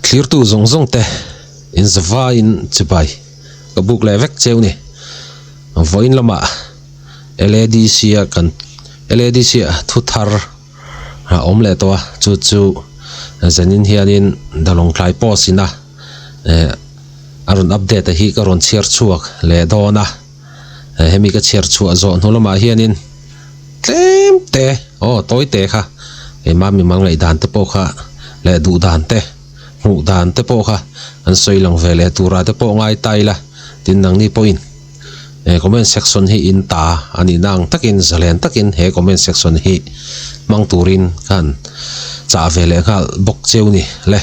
Thlirtu zawng zawng te in zavaiin chibai ka buk leh vek cheu ni. Vawiin lamah LADC a kan LADC a thu thar a awm leh tawh a, chu chu zanin hianin Dalawngtlai post ina eh a rawn update a hi ka rawn chhiar chhuak leh dawn a, hemi ka chhiar chhuah zawh hnu lamah hianin tlem te aw tawi te kha keimah mimal ngaihdan te pawh kha leh duh dan te hmuh dan te pawh kha an sawi lang ve leh tura te pawh ngai ta ila tin nangni pawhin he comment section hi in ta a nihna ang takin zalen takin he comment section hi hmang turin khan chah ve leh nghal bawk cheu ni le.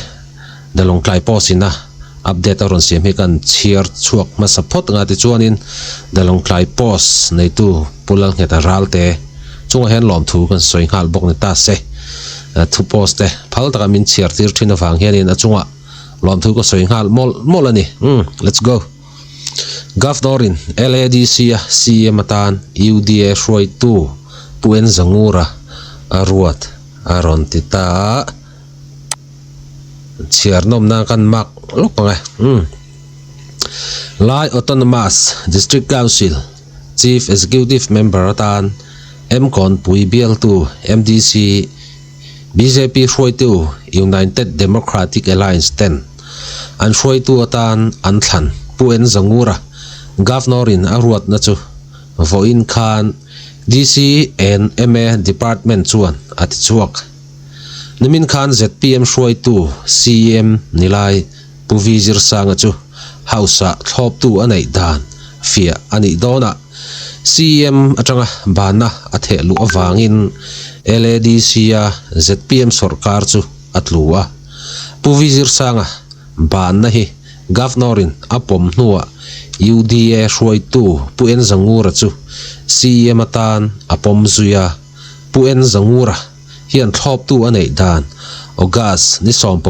The Lawngtlai Post ina update a rawn siam hi kan chhiar chhuak hmasa phawt anga tichuanin The Lawngtlai Post neitu Pu Lalngheta Ralte chungah hian lawmthu kan sawi nghal bawk ni ta se. Thu post te phal taka min chhiar tir thin avang hianin a chungah lawmthu ka sawi nghal mawlh mawlh a ni. Umm let's go. Governor in LADC a CM atan UDA hruaitu Pu N Zangura a ruat a rawn ti ta a. Chhiar nawm nan kan mark lawk ang e. Umm. Lai Autonomous District Council Chief Executive Member atan Mkawnpui bialtu MDC bjp hruaitu United Democratic Alliance ten an hruaitu atan an thlan Pu N Zangura Governor in a ruatna chu vawiin khan DC and ma Department chuan a tichhuak. Nimin khan zpm hruaitu CM Nilai Pu V Zirsanga chu House-ah thlawptu a neih dan fiah a nih dawnah CM atanga banna a theh luh avangin LADC-a zpm sawrkar chu a tlu a. Pu V Zirsanga banna hi Governor-in a pawm hnuah UDA hruaitu Pu N Zangura chu CM atan a pawm zui a. Pu N Zangura hian thlawptu a neih dan August ni 19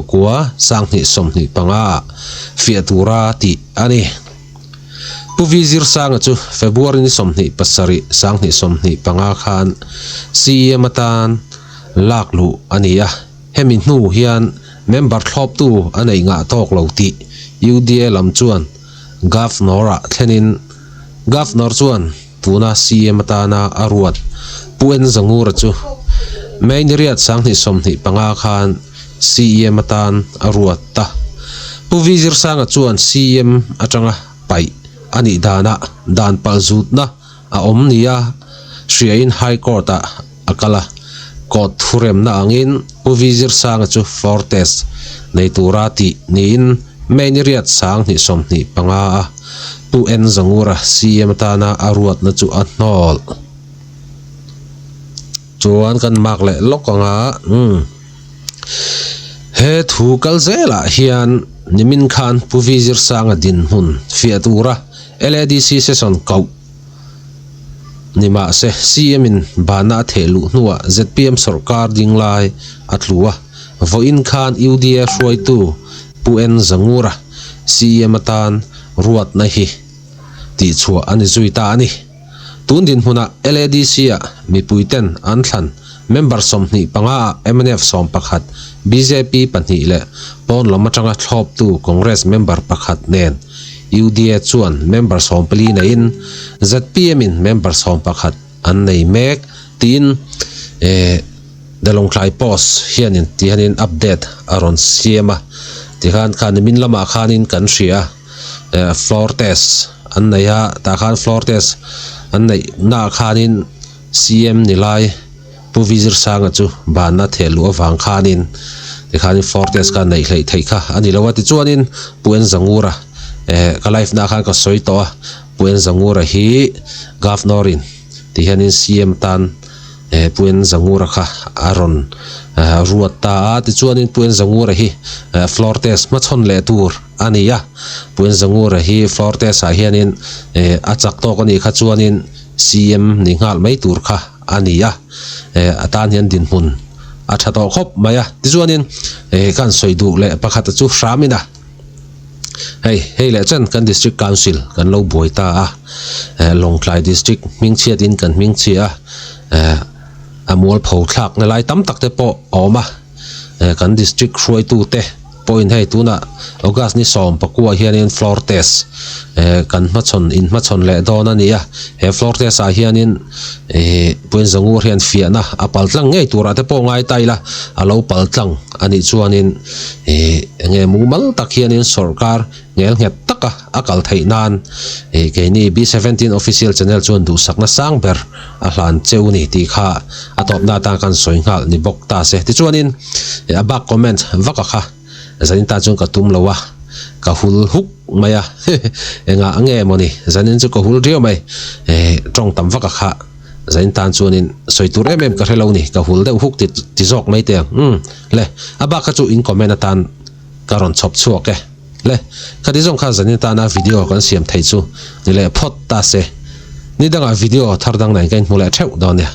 2025 ah fiah tura tih a ni. Pu V Zirsanga chu February ni 27 2025 khan CEM atan lak luh a ni a, hemi hnu hian member thlawptu a neih ngah tawk lo tih UDA lam chuan Governor-ah thlenin Governor chuan Tuna CM atana a ruat Pu N Zangura chu May ni riat 2025 khan CEM atan a ruat ta. Pu V Zirsanga chuan CEM atanga paih a nih danah dan palzutna a awm nia hriain High Court-ah a kal a. Court thuremna angin Pu V Zirsanga chu floor test nei tura tih niin May ni riat 2025 a Pu N Zangura CM atana a ruatna chu a hnawl. Chuan kan mark leh lawk ang a, umm. He thu kal zelah hian nimin khan Pu V Zirsanga dinhmun fiah tura LADC session koh ni mahse CM in bana a theh luh hnuah zpm sawrkar ding lai a tlu a, vawiin khan UDA hruaitu Pu N Zangura CEM atan ruatna hi tihchhuah a ni zui ta a ni. Tun dinhmunah LADC-ah mipuiten an thlan member 25 ah mnf 11, bjp pahnih leh pawn lam atanga thlawptu Congress member pakhat nen UDA chuan member 14 neiin zpm in member 11 an nei mek tiin The Lawngtlai Post hianin ti hianin update a rawn siam a, tikhan khan nimin lamah khanin kan hria a floor test an nei a, tah khan floor test an neih naah khanin CM ni lai Pu Vizirsanga chu banna theh luh avang khanin tikhanin floor test kha neih hleih theih kha a ni lo a, tichuanin Pu Enzangura eh ka live naah khan ka sawi tawh a, Pu Enzangura hi Governor in ti hianin CM tan eh Pu Enzangura kha a rawn ruat ta a, tichuanin Pu Enzangura hi floor test hmachhawn leh tur a ni a, Pu Enzangura hi floor test ah hianin eh a chak tawk a nih kha chuanin CM ni nghal mai tur kha a ni a, eh a tan hian dinhmun a tha tawh khawp mai a, tichuanin eh ka han sawi duh leh pakhat chu hram ina. Hei hei leh chuan kan district council kan lo buai ta a eh Lawngtlai district hming chhiatin kan hming chhia a eh a mualpho thlakna lai tam tak te pawh a awm a eh kan district hruaitu te. pawhin hei tunah August ni 19 hianin floor test kan hmachhawn in hmachhawn leh dawn a ni a, he floor test ah hianin ih Puinzangur hian fiahna a pal tlang ngei turah te pawh ngai ta ila a lo pal tlang a nih chuanin ih enge mumal tak hianin sawrkar ngel nghet taka a kal theih nan ih keini B17 official channel chuan duhsakna sang ber a hlan cheu ni tih kha a tawpna atan kan sawi nghal ni bawk ta se. Tichuanin a bak comment vak a kha zanin tan chuan ka tum lo a, ka hul huk mai a, engah nge mawni zanin chu ka hul riau mai, eh tawng tam vak a kha zanin tan chuanin sawi tur em em ka hre lo ni, ka hul deuh huk ti ti zawk mai teh ang, umm le a bak kha chu in comment atan ka rawn chhawp chhuak e. Le, khati zawng kha zanin tana video kan siam theih chu ni leh phawt ta se. Ni dangah video thar dang nen ka inhmu leh theuh dawn nia.